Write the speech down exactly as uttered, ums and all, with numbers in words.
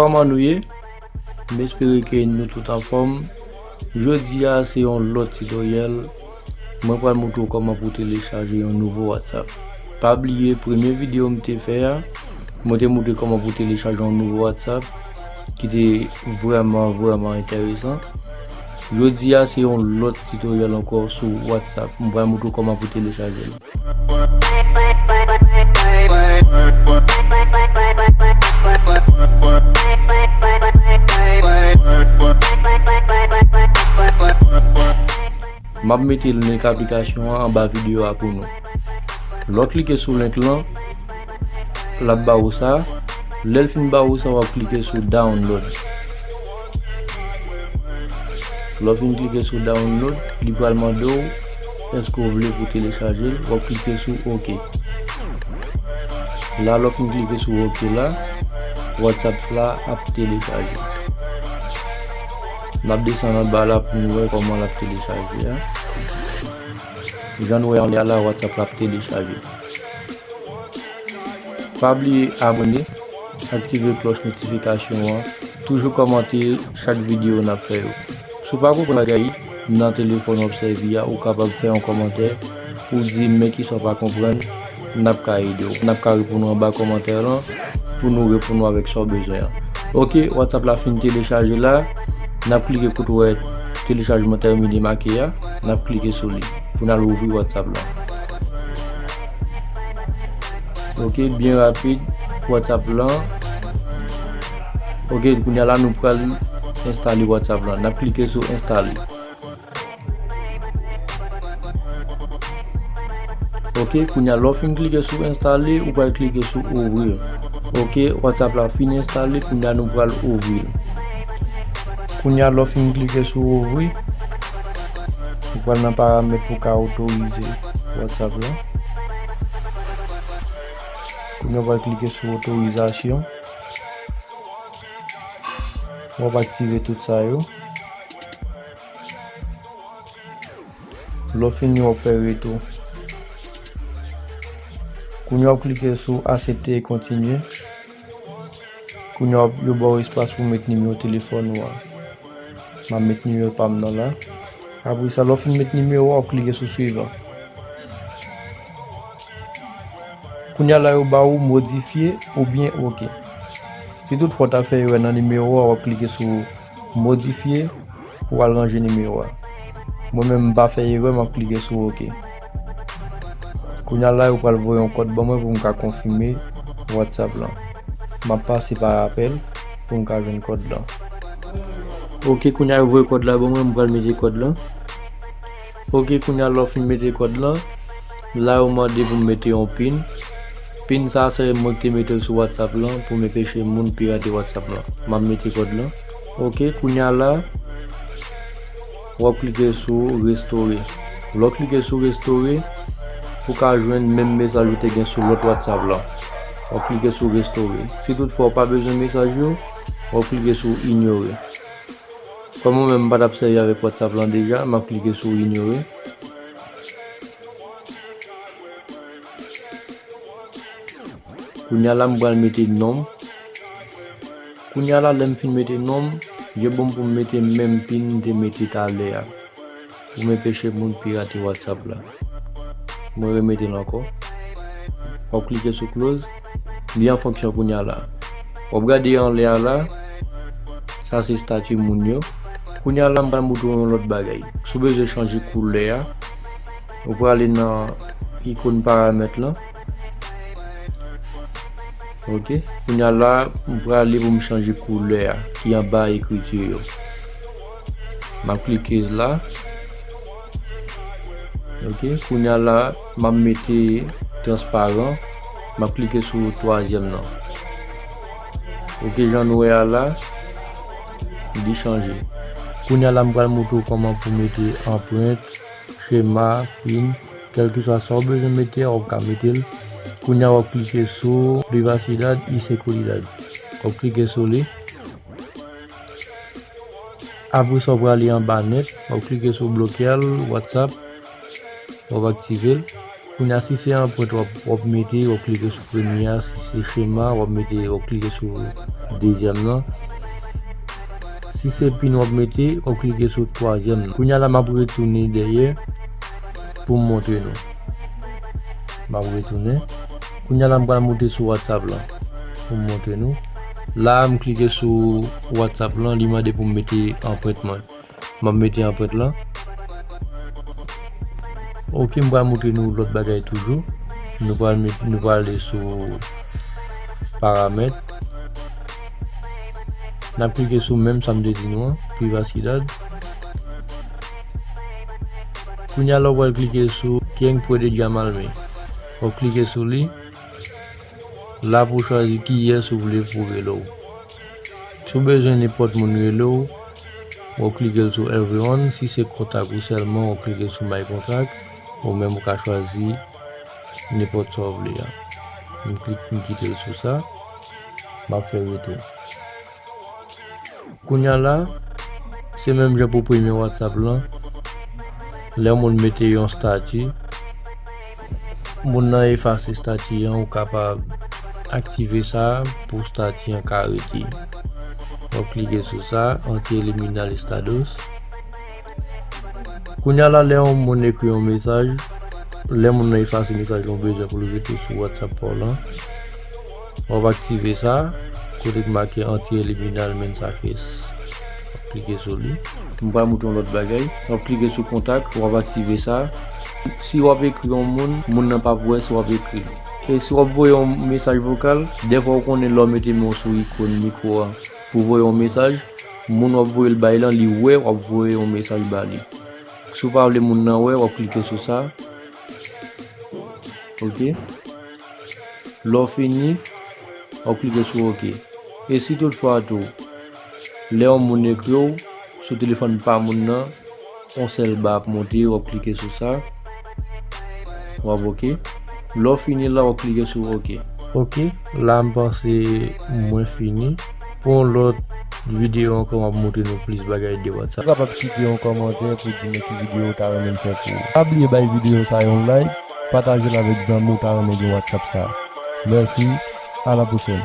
Kòman nou ye? M espere ke nou tout anfòm. Jodi a se yon lòt titoryèl. Mwen pral montre w kòman pou telechaje yon nouvo WhatsApp. Pa bliye premye videyo m te fè a, mwen te montre kòman pou telechaje yon nouvo WhatsApp ki te vrèman, vrèman enteresan. Jodi a se yon lòt titoryèl ankò sou WhatsApp. M pral montre w kòman pou telechaje l. M ap mete link aplikasyon an anba videyo a pou nou. Lè w klike sou link lan, l ap ba ou sa. Lè l fin ba ou sa, w ap klike sou download. Lè w fin klike sou download, li pral mande w èske w vle pou telechaje l, w ap klike sou OK. La, lè w fin klike sou OK la, WhatsApp la ap telechaje. N ap desann anba la pou nou wè kòman l ap telechaje a. Jan nou wè anlè a la, WhatsApp la ap telechaje. Pa bliye abòne, aktive klòch notifikasyon an, toujou kòmante chak videyo n ap fè yo. Si w pa konprann bagay nan telefòn w ap sèvi a, ou kapab fè yon kòmantè pou w di men kisa w pa konprann, n ap ka ede w. N ap ka reponn ou anba kòmantè lan pou nou reponn ou avèk sa w bezwen an. Ok, WhatsApp la fin telechaje la. N ap klike kote w wè telechajman tèmine make a. N ap klike sou li pou n al ouvri WhatsApp lan. Ok, byen rapid, WhatsApp lan. Ok, kounye a la nou pral enstale WhatsApp lan. N ap klike sou enstale. Ok, kounye a lè w fin klike sou enstale, ou pral klike sou ouvrir. Ok, WhatsApp la fin enstale, kounye a nou pral ouvri l. Kounye a lè w fin klike sou ouvri, ou pral nan paramèt pou w ka otorize WhatsApp la. Kounye a w pral klike sou otorizasyon. W ap aktive tout sa yo. Lè w fini, w ap fè retou. Kounye a w ap klike sou aksepte e kontinye. Kounye a yo ba w espas pou w met nimewo telefòn ou a. M ap met nimewo pa m nan la. Apre sa, lè w fin met nimewo a, w ap klike sou swivan. Kounye a la, yo ba ou modifye oubyen oke. Si toutfwa w ta fè erè nan nimewo a, w ap klike sou modifye pou w al ranje nimewo a. Mwen menm, m pa fè erè, m ap klike sou oke. Kounye a la, yo pral voye yon kòd ban mwen pou m ka konfime WhatsApp lan. M ap pase pa apèl pou m ka jwenn kòd lan. Ok, kounye a yo voye kòd la ban mwen, m pral mete kòd lan. Ok, kounye a lè w fin mete kòd lan, la yo mande pou m mete yon pin. Pin sa a se mwen ki te mete l sou WhatsApp lan pou m enpeche moun pirate WhatsApp lan. M ap mete kòd lan. Ok, kounye a la, w ap klike sou restore. Lè w klike sou restore, ou ka jwenn menm mesaj ou te gen sou lòt WhatsApp lan. W ap klike sou restore. Si toutfwa w pa bezwen mesaj yo, w ap klike sou inyore. Kòm mwen menm m pa t ap sèvi avèk WhatsApp lan deja, m ap klike sou inyore. Kounye a la, m pral mete non m. Kounye a la, lè m fin mete non m, yo ban m pou m mete menm pin m te mete talè a pou m enpeche moun pirate WhatsApp la. Mwen remete l ankò. W ap klike sou close. Li an fonksyon kounye a la. W ap gade anlè a la. Sa se estati moun yo. Kounye a la, m pral montre w yon lòt bagay. Si w bezwen chanje koulè a, ou prale nan ikòn paramèt lan. Ok. Kounye a la, m prale pou m chanje koulè a ki anba ekriti yo. M ap klike la. Ok, kounye a la, m ap mete transparan. M ap klike sou twazyèm nan. Ok, jan nou wè a la, li chanje. Kounye a la, m pral montre w kòman pou mete anprent, chema, pin, kèlkeswa sa w bezwen mete a, w ap ka mete l. Kounye a, w ap klike sou privacidad y seguridad. W ap klike sou li. Apre sa, w prale anba nèt, w ap klike sou bloke all WhatsApp, w ap aktive l. Kounye a, si se anprent w ap, w ap mete, w ap klike sou premye a. Si se chema, w ap mete, w ap klike sou dezyèm nan. Si se pin w ap mete, w ap klike sou twazyèm nan. Kounye a la, m ap retounen dèyè pou m montre nou. M ap retounen. Kounye a la, m pral monte sou WhatsApp lan pou m montre nou. La, m klike sou WhatsApp lan, li mande pou m mete anprent mwen. M ap mete anprent lan. Ok, m pral montre nou lòt bagay toujou. Nou pral met, nou pral ale sou paramèt. N ap klike sou menm sa m te di nou an, privacidad. Kounye a la, w pral klike sou Quién puede llamarme. W ap klike sou li. La pou w chwazi kiyès ou vle pou rele w. Si w bezwen nenpòt moun rele w, w ap klike l sou Everyone. Si se kontak ou sèlman, w ap klike sou My Contact. Ou menm ou ka chwazi nenpòt sa w vle a. M klik, m kite l sou sa. M ap fè retou. Kounye a la, se menm jan pou premye WhatsApp lan. Lè yon moun mete yon stati, moun nan efase stati an, ou kapab aktive sa pou stati an ka rete. W ap klike sou sa, anti-eliminar estados. Kounye a la, lè yon moun ekri yon mesaj, lè moun nan efase mesaj lan, ou bezwen pou l rete sou WhatsApp pa w lan. W ap aktive sa, kote k make anti-eliminar mensajes. W ap klike sou li. M pral montre yon lòt bagay. W ap klike sou kontak, w ap aktive sa. Si w ap ekri yon moun, moun nan p ap wè si w ap ekri. E si w ap voye yon mesaj vokal, dèfwa ou konnen lè w mete men w sou ikòn mikwo a pou voye yon mesaj, moun w ap voye l bay lan, li wè w ap voye yon mesaj ba li. Si w pa vle moun nan wè, w ap klike sou sa. Ok. Lè w fini, w ap klike sou ok. E si toutfwa tou, lè yon moun ekri w, sou telefòn pa moun nan, yon sèl ba ap monte, w ap klike sou sa. W ap ok. Lè w fini la, w ap klike sou ok. Ok, la m panse mwen fini. Pou yon lòt videyo ankò, m ap montre nou plis bagay de WhatsApp. Ou kapab kite yon kòmantè pou di nou ki videyo ou ta renmen m fè pou ou. Pa bliye bay videyo sa yon like, pataje l avèk zanmi ou ta renmen gen WhatsApp sa. Mèsi, a la pwochèn.